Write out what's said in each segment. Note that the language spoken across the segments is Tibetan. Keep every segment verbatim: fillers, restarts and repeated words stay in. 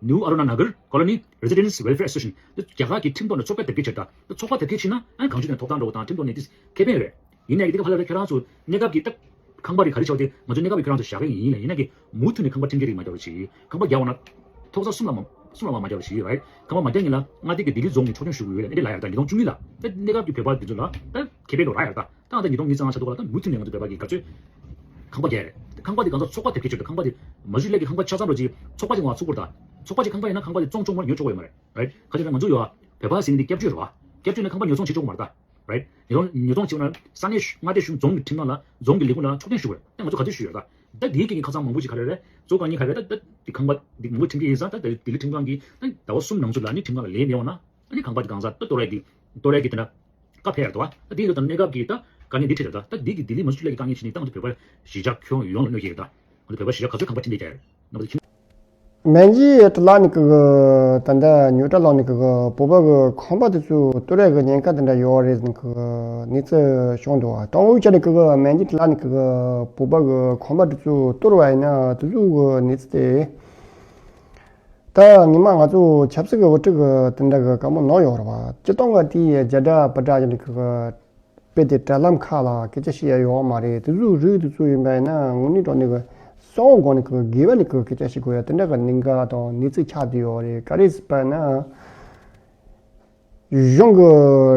New Aruna Nagar Colony Residents Welfare Association དེ་རྒྱ་གར་གྱི་ཁྲིམས་ཐོག་ནས་ཚོགས་པ་དེབ་སྐྱེལ་བྱས་ད། ཚོགས་པ་དེབ་སྐྱེལ་བྱས་ན་ཨ་ནི་གང་བྱུང་ནས་ཐོབ་ཐང་འགྲོ་བ་དང་ཁྲིམས་ཐོག་ནས་དེ་ཁེ་ཕན་ཡོད་རེད། ཡིན་ནའི་དེ་ག་ཧ་ལས་ད་ཁྱེད་རང་ཚོ་གནས་སྐབས་ཀྱི་ད་ཁང་པ་རིགས་ག་རེ་ཆགས་དེ་ང་ཚོ་གནས་སྐབས་ཀྱི་ཁྱེད་རང་ཚོ་བཞག་གི་ཡིན་ལ། ཡིན་ན་གི་མུ་མཐུད་ནས་ཁང་པ་ཁྲིམས་འགལ་རིགས་མ་རྒྱག་པ་བྱེད། ཁང་པ་རྒྱག་འོང་ན་ཐོག་ས་གསུམ་ལ་མ་གསུམ་ལ་མ་མ་རྒྱག་པ་བྱེད། རའིཊ། ཁང་པ་མ་རྒྱག་མཁན་ལ་མངའ་སྡེ་གི་ལྡི་ལི་རྫོང་ནས་ཆོག་མཆན་ཞུ་དགོས་ཡོད་ལ། འདི་ལ་ཡར་ད་ཉིས་སྟོང་བཅུ་གཉིས་ལ་ད་གནས་སྐབས་ཀྱི་བོད་པ་འདི་ཚོ་ལ་ད་ཁེ་ཕན་འགྲོ་ར་ཡར་ད། ད་ང་ད་ཉིས་སྟོང་ཉི་ཤུ་རྩ་ལྔ་ཆགས་འདུག་ག་ལ། ད་མུ་མཐུད་ནས་ང་ཚོ་བོད་པ་གི་ག་ཚོད་ཁང་པ་རྒྱག་རེད། ཁང་པ་འདི་གང་ཚ་ཚོགས་པ་དེབ་སྐྱེལ་བྱས་ད། ཁང་པ་འདི་མ་གཞི་སླད་ཀྱི་ཁང་པ་ཆ་ཚང་འགྲོ་ཅིག་ཚོགས་པ་ཅིག་ང་ཚུགས་པར་ད། ཚོགས་པ་ཅིག་ཁང་པ་ཡིན་ན་ཁང་པ་དེ་བཙོང་ཆོག་མ་རེད། ཉོ་ཆོག་གི་ཡོད་མ་རེད། རའིཊ། ག་ཅི་ལ་ང་ཚོ་ཡོད་ཨ། བོད་པ་ཟེར་མཁན་འདི་སྐྱབས་བཅོལ་རེད་བ། སྐྱབས་བཅོལ་ནས་ཁང་པ་ཉོ་ཚོང་བྱེད་ཆོག་གི་མ་རེད་ད། རའིཊ། ཉོ་ཚོང་ཉོ་ཚོང་བྱེད་ན་ས་གནས་མངའ་སྡེ་གཞུང་རྫོང་གི་ཁྲིམས་ཁང་ལ་རྫོང་གི་ལས་ཁུངས་ལ་ཆོག་མཆན་ཞུ་དགོས་རེད། ད་ང་ཚོ་ག་ཚོད་ཞུས་ཡོད་ད། ད་དེའི་སྐད་ཀྱི་ཁ་སང་མང་པོ་ཞིག་ག་རེ་རེད། གཙོ་བོ་དཀའ་ངལ་ག་རེ་རེད། ད་ད་དེ་ཁང་པ་འདི་མང་པོ་ཁྲིམས་འགལ་ཡིན་ཙང་ད་ད་ལྡི་ལི་ཁྲིམས་ཁང་གིས་ད་ཟླ་བ་གསུམ་ནང་ཚུད་ལ་ནི་ཁྲིམས་ཁང་ལ་ལན་སླེབས་འོང་ན་ཨ་ནི་ཁང་པ་འདི་གང་ཚ་ད་གཏོར་ཡ་གི་གཏོར་ཡ་གི་དེ་འདྲ་བཀའ་ཕེབས་ཡ་རེད་དོ། ད་དེ་ཡིན་དུས་ད་གནས་སྐབས་ཀྱི་ད་དཀའ་ངལ་འདི་འཕྲད་ཡོད་ད། ད་འདི་གི་ལྡི་ལི་མ་སུ་ལ་གི་དཀའ་ངལ་ཕྱིན་ནི་ད་ང་ཚོ་བོད་པ་གཞིས་ཆགས་ཁྱོན་ཡོངས་ལ་གནོད་སྐྱེལ་ཡོད་ད། ང་ཚོ་བོད་པ་གཞིས་ཆགས་ག་ཚོད་ཁང་པ་ཁྲིམས་འགལ་བྱས་ཡོད། ང་ཚོ་ཁྱིམ། མན་ཇི་ཏི་ལ་ནི་གི་ད་ལྟ་ཉོ་གྲྭ་ལ་ནི་གི་བོད་པ་གི་ཁང་པ་དེ་ཚོ་གཏོར་ཡ་གི་ཉེན་ཁ་དེ་འདྲ་ཡོད་རེད་ནི་གི་གནས་ཚུལ་བྱུང་འདུག་ད་འུ་ཅག་ནི་གི་མན་ཇི་ཏི་ལ་ནི་གི་བོད་པ་གི་ཁང་པ་དེ་ཚོ་གཏོར་བ་ཡིན་ན་དེ་ཚོ་གི་གནས་ཚུལ་དེ། ད་ངོ་མ་ང་ཚོ་ཆབ་སྲིད་ཀྱི་དབུ་ཁྲིད་ཀྱི་དེ་འདྲ་གི་བཀའ་མོལ་གནང་ཡོད་རེད་བ། སྤྱིར་བཏང་གི་དེའི་རྒྱ་གྲྭ་བུ་གྲྭ་ཅན་གྱི་དཔེ་དེ་དྲ་ལམ་ཁག་ལ་སྐད་ཆ་བཤད་ཡ་ཡོད་མ་རེད། དེ་ཚོའི་རིགས་དེ་ཚོ་ཡིན་པ་ཡིན་ན་དངོས་གནས་དྲང་གནས་ཀྱི་གསང་བའི་སྒོ་ནས་ཀྱི་དགེ་བ་ནས་ཀྱི་སྐད་ཆ་བཤད་དགོས་ཡ་དེ་འདྲ་གི་གནད་འགག་དང་གནས་ཚུལ་ཆགས་བསྡད་ཡོད་རེད། ག་རེ་ཟེར་བ་ཡིན་ན། གཞུང་གི་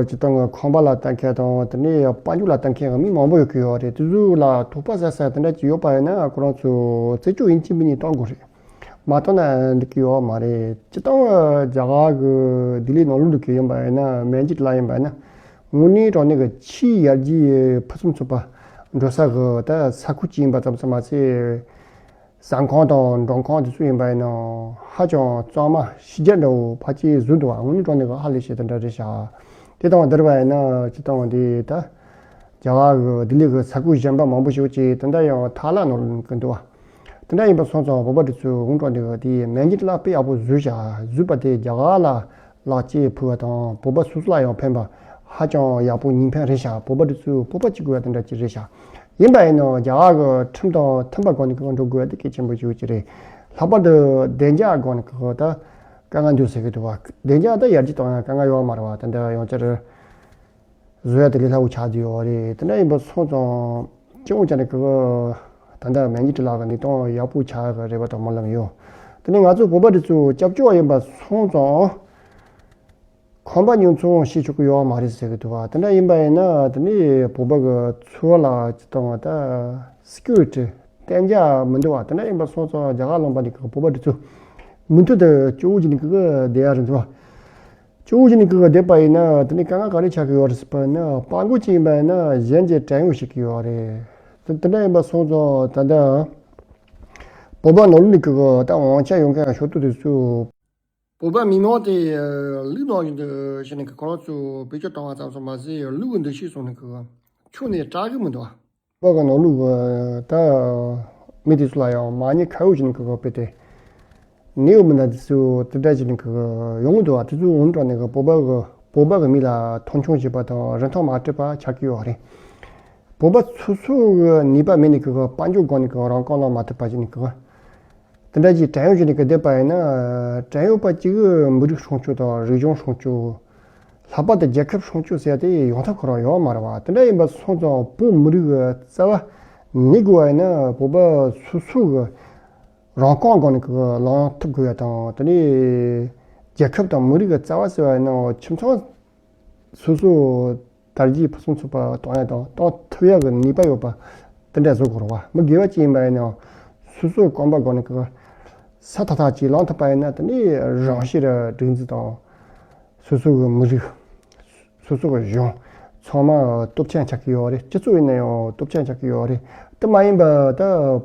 སྤྱིར་བཏང་གི་ཁང་པ་ལ་ལྟ་མཁན་དང་དེ་ནས་དཔལ་འབྱོར་ལ་ལྟ་མཁན་གྱི་མི་མང་པོ་ཡོད་ཀྱི་ཡོད་རེད། དེ་ཚོ་ལ་དོགས་པ་ཟ་ས་དེ་འདྲ་ཅིག་ཡོད་པ་ཡིན་ན་ཁོ་རང་ཚོ་རྩད་གཅོད་ཡིན་གཅིག་མིན་གཉིས་གཏོང་དགོས་རེད། མ་གཏོང་ན་འགྲིག་གི་ཡོད་མ་རེད། སྤྱིར་བཏང་རྒྱ་གར་གྱི་ལྡི་ལི་ནང་ལོགས་འདུག་གི་ཡིན་པ་ཡིན་ན་མན་ཇི་ཏི་ལ་ཡིན་པ་ཡིན་ན་དངོས་གནས་དྲང་གནས་ཀྱི་ཆེས་ཡར་རྒྱས་ཕུན་སུམ་ཚོགས་པ་འགྲོ་ས་གི་ད་ས་ཁུལ་ཅིག་ཡིན་པ་ཙམ་དུ་མ་ཟད། ཟ་ཁང་དང་མགྲོན་ཁང་དེ་ཚོ་ཡིན་པ་ཡིན་ན་ཧ་ཅང་གཙང་མ་ཕྱི་རྒྱལ་འདྲ་བོ་ཕལ་ཆེར་བཟོས་འདུག་དངོས་གནས་དྲང་གནས་ཀྱི་ཧ་ལས་བྱས་དེ་འདྲ་རེད་ཤག་དེ་དང་བསྡུར་བ་ཡིན་ན་སྤྱིར་བཏང་འདི་ད་རྒྱ་གར་གྱི་ལྡི་ལི་གི་ས་ཁུལ་གཞན་པ་མང་པོ་ཞིག་ཅིག་དེ་འདྲ་ཡང་ཐ་ལ་ནང་གི་འདུག་དེ་འདྲ་ཡིན་པ་སོང་ཙང་བོད་པ་དེ་ཚོས་དངོས་གནས་དྲང་གནས་ཀྱི་དེ་མན་ཇི་ཏི་ལ་དཔེ་ཡག་པོ་བཟོས་ཤག་བཟོས་པ་དེ་རྒྱ་གར་ལ་ལག་སྐྱེས་ཕུལ་བ་དང་བོད་པ་སོ་སོ་ལ་ཡང་ཕན་པ་ཧ་ཅང་ཡག་པོ་ཉིན་ཕན་རེད་ཤག་བོད་པ་དེ་ཚོས་སྤོབས་པ་ཅིག་དགོས་ཡ་དེ་འདྲ་ཅིག་རེད་ཤག་ཡིན་པ་ཡིན་ནའང་རྒྱ་གར་གྱི་ཁྲིམས་དང་མཐུན་པ་སྒོ་ནས་ཀྱི་འགྲོ་དགོས་ཡ་དེ་གལ་ཆེན་པོ་ཞིག་ཅིག་རེད། ལྷག་པར་དུ་བདེ་འཇགས་སྒོ་ནས་ཀྱི་ད་དཀའ་ངལ་འདུག་ཟེར་གི་འདུག་བ། བདེ་འཇགས་ད་ཡར་རྒྱས་གཏོང་ཡ་དཀའ་ངལ་ཡོད་མ་རེད་བ། དེ་འདྲ་ཡོང་ཆེད་བཟོ་ཡ་དེ་ལས་སླ་བོ་ཆགས་བསྡད་ཡོད་རེད། དེ་འདྲ་ཡིན་པ་སོང་ཙང་སྤྱི་ཡོངས་ཀྱི་ནས་ཀྱི་ད་ལྟ་མན་ཇི་ཏི་ལ་གི་གནས་སྟངས་ཡག་པོ་ཆགས་ཀྱི་རེད་པ་དང་སྨོན་ལམ་ཡོད། དེ་ནས་ང་ཚོ་བོད་པ་དེ་ཚོ་སྐྱབས་བཅོལ་བ་ཡིན་པ་སོང་ཙང་། ཁང་པ་ཉོ་ཚོང་བྱེད་ཆོག་གི་ཡོད་མ་རེད་ཟེར་གི་འདུག་བ། དེ་འདྲ་ཡིན་པ་ཡིན་ན་དེ་ནི་བོད་པ་གི་འཚོ་བ་ལ་ཅི་བཏང་བ་ད་སི་ཀུ་རི་ཊི་གཏན་འཇགས་མི་འདུག་བ། དེ་འདྲ་ཡིན་པ་སོང་ཙང་རྒྱ་གར་ལུང་པ་འདི་གི་བོད་པ་འདི་ཚོ་མུ་མཐུད་དུ་སྐྱོ་བོ་བྱས་ནས་གི་བསྡད་ཡ་རེད་འདུག་བ། སྐྱོ་བོ་བྱས་ནས་གི་བསྡད་པ་ཡིན་ན་དེ་ནི་དཀའ་ངལ་ག་རེ་ཆགས་ཀྱི་ཡོད་རེད་ཟེར་བ་ཡིན་ན་དཔའ་མགོ་ཅིག་ཡིན་པ་ཡིན་ན་གཞན་གྱིས་བྲན་གཡོག་བྱེད་ཀྱི་ཡོད་རེད། དེ་དེ་འདྲ་ཡིན་པ་སོང་ཙང་ད་ལྟ་བོད་པ་ནང་ལོགས་ནས་གི་ད་དབང་ཆ་ཡོད་མཁན་ཤོག་ཐོག་དེ་ཚོ། བོད་པ་མི་མང་དེ་ལུག་ནང་བཞིན་དུ་བྱས་ནས་ཁོ་རང་ཚོ་བེད་སྤྱོད་བཏང་བ་ཙམ་སོང་མ་ཟད་ལུག་གི་འདུ་ཤེས་སོང་ནས་ཁོ་ཁྱོན་ནས་སྐྲག་གི་མི་འདུག་བོད་པ་གི་ནང་ལུགས་ད་མི་དེ་ཚོ་ལ་ཡང་མ་ཉེས་ཁ་གཡོག་བྱས་ནས་ཁོ་དཔེ་དེ་ནེའུ་མི་སྣ་དེ་ཚོ་དེ་འདྲ་བྱས་ནས་ཁོ་ཡོང་གི་འདུག་བ། དེ་ཚོ་འུ་འདྲ་ནས་བོད་པ་གི་བོད་པ་གི་མི་ལ་མཐོང་ཆུང་བྱེད་པ་དང་རིན་ཐང་མ་སྤྲད་པ་ཆགས་ཀྱི་ཡོད་རེད། བོད་པ་སོ་སོ་གི་ནུས་པ་མེད་ནས་ཁོ་དཔལ་འབྱོར་སྒང་ནས་ཁོ་རང་རྐང་ལག་མ་ཐུབ་པ་བྱས་ནས་ཁོ། དེ་འདྲ་ཅིག་བྲན་གཡོག་བྱས་ནས་ཀྱི་བསྡད་པ་ཡིན་ན། བྲན་གཡོག་པ་གཅིག་གིས་མི་རིགས་སྲུང་སྐྱོབ་དང་རིག་གཞུང་སྲུང་སྐྱོབ། ལྷག་པར་དུ་རྒྱལ་ཁབ་སྲུང་སྐྱོབ་ཟེར་ཡ་དེ་ཡོང་ཐབས་ཁོ་རང་ཡོད་མ་རེད་བ། དེ་འདྲ་ཡིན་པ་སོང་ཙང་བོད་མི་རིགས་ཀྱི་རྩ་བ་ནས་དགོས་པ་ཡིན་ན་བོད་པ་སོ་སོ་གི་རང་རྐང་སྒང་ནས་ཀྱི་ལངས་ཐུབ་དགོས་ཡ་དང་དེ་ནས་རྒྱལ་ཁབ་དང་མི་རིགས་ཀྱི་རྩ་བ་ཟེར་བ་ཡིན་ན་ཁྱིམ་ཚང་སོ་སོ་དར་རྒྱས་ཕུན་སུམ་ཚོགས་པ་གཏོང་ཡ་དང་གཏོང་ཐུབ་ཡ་གི་ནུས་པ་ཡོད་པ་དེ་འདྲ་བཟོ་དགོས་རེད་བ། མི་སྒེར་བ་གཅིག་ཡིན་པ་ཡིན་ནའང་སོ་སོའི་རྐང་པ་སྒང་ནས་ཀྱི་ས་ཐག་ཐག་ཅིག་ལངས་ཐུབ་པ་ཡིན་ན་དེ་ནས་རང་ཤེས་ར་སྒྲིག་འཛུགས་དང་སོ་སོ་གི་མི་རིགས། སོ་སོ་གི་གཞུང་ཚང་མ་སྟོབས་ཆེན་ཆགས་ཀྱི་ཡོད་རེད། སྤྱི་ཚོགས་ཡིན་ན་ཡང་སྟོབས་ཆེན་ཆགས་ཀྱི་ཡོད་རེད། དེ་མ་ཡིན་པ་ད་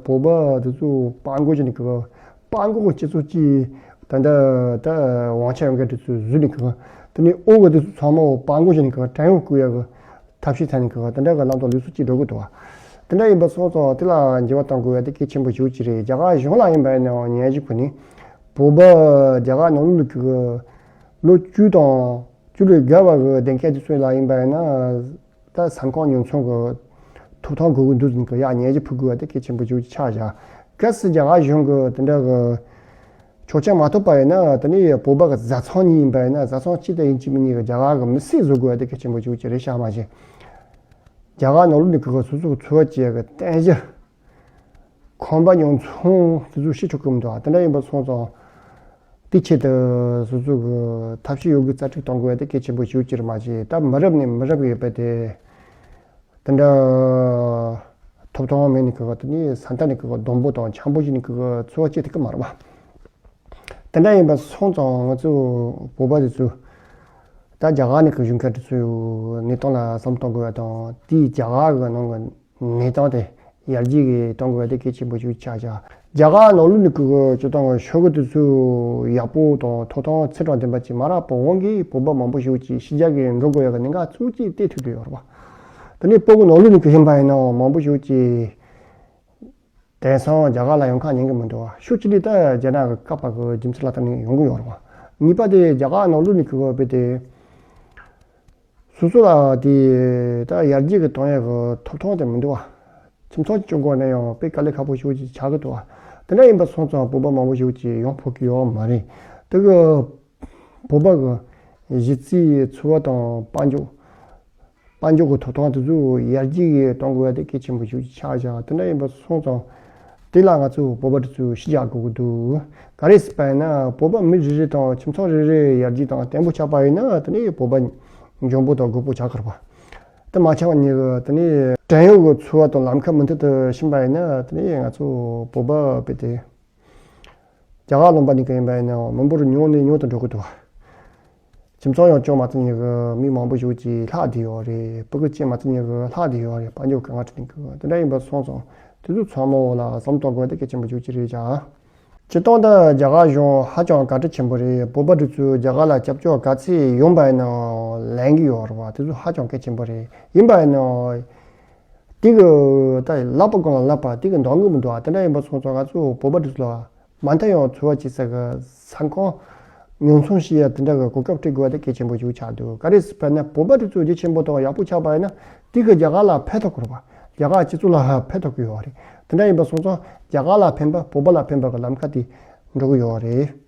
བོད་པ་དེ་ཚོ་དཔའ་མགོ་ཅན་གྱི་དཔའ་མགོ་གི་སྤྱི་ཚོགས་ཀྱི་ད་ལྟ་ད་དབང་ཆ་ཡོད་མཁན་དེ་ཚོ་བཟོས་ནས་གི་དེ་ནས་ཨོ་གི་དེ་ཚོ་ཚང་མ་དཔའ་མགོ་ཅན་གྱི་བྲན་གཡོག་བཀོལ་ཡ་གི་ཐབས་ཤེས་བཙལ་ནས་གི་དེ་འདྲ་གི་ལམ་དང་ལུགས་སྲོལ་ཅིག་འགྲོ་གི་འདུག་བ། དེ་འདྲ་ཡིན་པ་སོང་ཙང་དེ་ལ་འགྱུར་བ་གཏོང་དགོས་ཡ་དེ་གལ་ཆེན་པོ་ཞིག་ཅིག་རེད། རྒྱ་གར་གཞུང་ལ་ཡིན་པ་ཡིན་ནའང་ཉན་ཞིག་ཕུལ་ནས་བོད་པ་རྒྱ་གར་ནང་ལོགས་ཀྱི་ལོ་བཅུ་དང་བཅུ་ལས་བརྒལ་བ་གི་བསྡད་མཁན་དེ་ཚོ་ལ་ཡིན་པ་ཡིན་ན་ད་ཟ་ཁང་ཉོ་ཚོང་གི་ཐོབ་ཐང་དགོས་ཀྱི་འདུག་ཟེར་ནས་གི་ཡར་ཉན་ཞིག་ཕུལ་དགོས་ཡ་དེ་གལ་ཆེན་པོ་ཞིག་ཆགས་བཞག་གལ་སྲིད་རྒྱ་གར་གཞུང་གི་དེ་འདྲ་གི་ ཆོག་མཆན་མ་ཐོབ་པ་ཡིན་ན་དེ་ནས་བོད་པ་གི་བཟའ་ཚང་གཉིས་ཡིན་པ་ཡིན་ན་བཟའ་ཚང་གཅིག་དང་ཡིན་གཅིག་མིན་གཉིས་ཀྱི་རྒྱ་གར་གི་མི་སེར་བཟོ་དགོས་ཡ་དེ་གལ་ཆེན་པོ་ཞིག་ཅིག་རེད་ཤག་མ་གཞི། རྒྱ་གར་ནང་ལོགས་ནས་ཁོ་གི་སོ་སོ་གི་འཚོ་བ་སྐྱེལ་ཡ་གི་རྟེན་གཞི། ཁང་པ་ཉོ་ཚོང་དེ་ཚོ་ཤེས་ཆོག་གི་མི་འདུག་ཨ། དེ་འདྲ་ཡིན་པ་སོང་ཙང་། དེའི་ཆེད་དུ་སོ་སོ་གི་ཐབས་ཤེས་ཡོད་དགུ་རྩལ་སྤྲུགས་གཏོང་དགོས་ཡ་དེ་གལ་ཆེན་པོ་ཞིག་ཅིག་རེད་མ་གཞི། ད་མི་རབས་ནས་མི་རབས་ཡོད་པ་དེ། དེ་འདྲ། ཐོབ་ཐང་མེད་ནི་གི་ག་དེ་ནི་ས་མཐའ་ནི་གི་ག་སྡོང་པོ་དང་འཁྱམ་པོ་ཞིག་ནི་གི་ག་འཚོ་བ་སྐྱེལ་ཐུབ་ཀི་མ་རེད་པ། དེ་འདྲ་ཡིན་པ་སོང་ཙང་ང་ཚོ་བོད་པ་དེ་ཚོ་ད་རྒྱ་གར་ནས་གི་བཞུགས་མཁན་དེ་ཚོའི་གནས་སྟངས་ལ་བསམ་བློ་གཏོང་དགོས་པ་དང་དེའི་རྒྱ་གར་གི་ནང་གི་གནས་སྟངས་དེ་ཡར་རྒྱས་ཀྱི་གཏོང་དགོས་པ་དེ་གལ་ཆེན་པོ་ཞིག་ཆགས་བཞག་རྒྱ་གར་ནང་ལོགས་ནས་གི་གི་སྤྱི་བཏང་གི་ཆོས་གི་དེ་ཚོ་ཡག་པོ་དང་ཐོབ་ཐང་ཚད་གྲངས་ལྡན་པ་ཅིག་མ་རག་པའི་དབང་གིས་བོད་པ་མང་པོ་ཞིག་ཅིག་ཕྱི་རྒྱལ་གི་འགྲོ་དགོས་ཡ་གི་གནད་འགག་ཚུལ་ཅིག་བལྟས་ཐུབ་ཀྱི་ཡོད་རེད་པ། དེ་ནས་སྤུ་གུ་ནང་ལོགས་ནས་གི་ཡིན་པ་ཡིན་ནའང་མང་པོ་ཞིག་ཅིག་དེང་སང་རྒྱ་གར་ལ་ཡོང་ཁ་ཉན་གི་མི་འདུག་བ། ཤུགས་ཆེ་ལི་ད་རྒྱ་ནག་གི་བཀག་པ་གི་རྒྱུ་མཚན་ལ་བརྟེན་ནས་ཡོང་གི་ཡོད་རེད་བ། གཉིས་པ་དེ་རྒྱ་གར་ནང་ལོགས་ནས་གི་བ་དཔེ་དེ། སོ་སོ་ལ་དེ་ད་ཡར་རྒྱས་གི་གཏོང་ཡ་གི་ཐོབ་ཐང་དེ་མི་འདུག་བ། ཁྱིམ་ཚང་གཅིག་སྐྱོང་དགོས་ན་ཡང་དཔེ་དཀའ་ལས་ཁག་པོ་ཞིག་ཅིག་ཆགས་གི་འདུག་བ། དེ་འདྲ་ཡིན་པ་སོང་ཙང་བོད་པ་མང་པོ་ཞིག་ཅིག་ཡོང་ཕོད་ཀྱི་ཡོད་མ་རེད། དེ་གི་བོད་པ་གི་གཞི་རྩའི་འཚོ་བ་དང་དཔལ་འབྱོར། དཔལ་འབྱོར་གྱི་ཐོབ་ཐང་དེ་ཚོ་ཡར་རྒྱས་ཀྱི་གཏོང་དགོས་པ་དེ་གལ་ཆེན་པོ་ཞིག་ཆགས་བཞག་དེ་འདྲ་ཡིན་པ་སོང་ཙང་། དེ་ལ་ང་ཚོ་བོད་པ་དེ་ཚོས་ཤུགས་རྒྱག་དགོས་ཀྱི་འདུག་ག་རེ་ཟེར་བ་ཡིན་ན་བོད་པ་མི་རེ་རེ་དང་ཁྱིམ་ཚང་རེ་རེ་ཡར་རྒྱས་དང་བརྟན་པོ་ཆགས་པ་ཡིན་ན་དེ་ནས་བོད་པ་འཇོན་པོ་དང་རྒོད་པོ་ཆགས་ཀྱི་རེད་པ། དེ་མ་ཆགས་པ་ཉིད་ཀྱི་དེ་ནས་བྲན་གཡོག་གི་འཚོ་བ་དང་ལམ་ཁ་མུ་མཐུད་དུ་ཕྱིན་པ་ཡིན་ན་དེ་ནས་ང་ཚོ་བོད་པ་དཔེ་དེ། རྒྱ་གར་ལུང་པ་ནས་གི་ཡིན་པ་ཡིན་ནའང་མི་འབོར་ཉུང་ནས་ཉུང་དུ་འགྲོ་གི་འདུག་ཁྱིམ་ཚང་ཡང་སྐྱོང་མ་ཐུབ་ནས་གི་མི་མང་པོ་ཞིག་ཅིག་ལྷག་བསྡད་ཡོད་རེད། སྤུ་གུ་སྐྱེ་མ་ཐུབ་ནས་གི་ལྷག་བསྡད་ཡོད་རེད། དཔལ་འབྱོར་གྱི་དཀའ་ངལ་འཕྲད་ནས་གི་དེ་འདྲ་ཡིན་པ་སོང་ཙང་དེ་ཚོ་ཚང་མ་འོག་ལ་བསམ་བློ་གཏོང་དགོས་དེ་གལ་ཆེན་པོ་ཞིག་ཅིག་རེད་ཤག་སྤྱིར་བཏང་ད་རྒྱ་གར་གཞུང་ཧ་ཅང་བཀའ་དྲིན་ཆེན་པོ་རེད། བོད་པ་དེ་ཚོས་རྒྱ་གར་ལ་སྐྱབས་བཅོལ་ག་ཚད་ཡོང་པ་ཡིན་ནའང་ལེན་གི་ཡོད་རེད་བ། དེ་ཚོ་ཧ་ཅང་གལ་ཆེན་པོ་རེད། ཡིན་པ་ཡིན་ནའང་དེ་གི་ད་ལབ་པ་གང་ལ་ལབ་པ་དེ་གི་འདང་གི་མི་འདུག་བ། དེ་འདྲ་ཡིན་པ་སོང་ཙང་ང་ཚོ་བོད་པ་དེ་ཚོ་ལ། མ་མཐའ་ཡང་འཚོ་བ་སྐྱེལ་ས་གི་ས་ཁང་ཉོ་ཚོང་བྱེད་ཡ་དེ་འདྲ་གི་གོ་སྐབས་སྤྲད་དགོས་པ་དེ་གལ་ཆེན་པོ་ཞིག་ཆགས་འདུག་ག་རེ་ཟེར་བ་ན་བོད་པ་དེ་ཚོ་རྒྱ་ཆེན་པོ་དང་ཡག་པོ་ཆགས་པ་ཡིན་ན་དེ་གི་རྒྱ་གར་ལ་ཕན་ཐོགས་ཀྱི་རེད་པ། རྒྱ་གར་སྤྱི་ཚོགས་ལ་ཕན་ཐོགས་ཀྱི་ཡོད་རེད། དེ་འདྲ་ཡིན་པ་སོང་ཙང་རྒྱ་གར་ལ་ཕན་པ་བོད་པ་ལ་ཕན་པ་གི་ལམ་ཁ་དེ་འགྲོ་གི་ཡོད་རེད།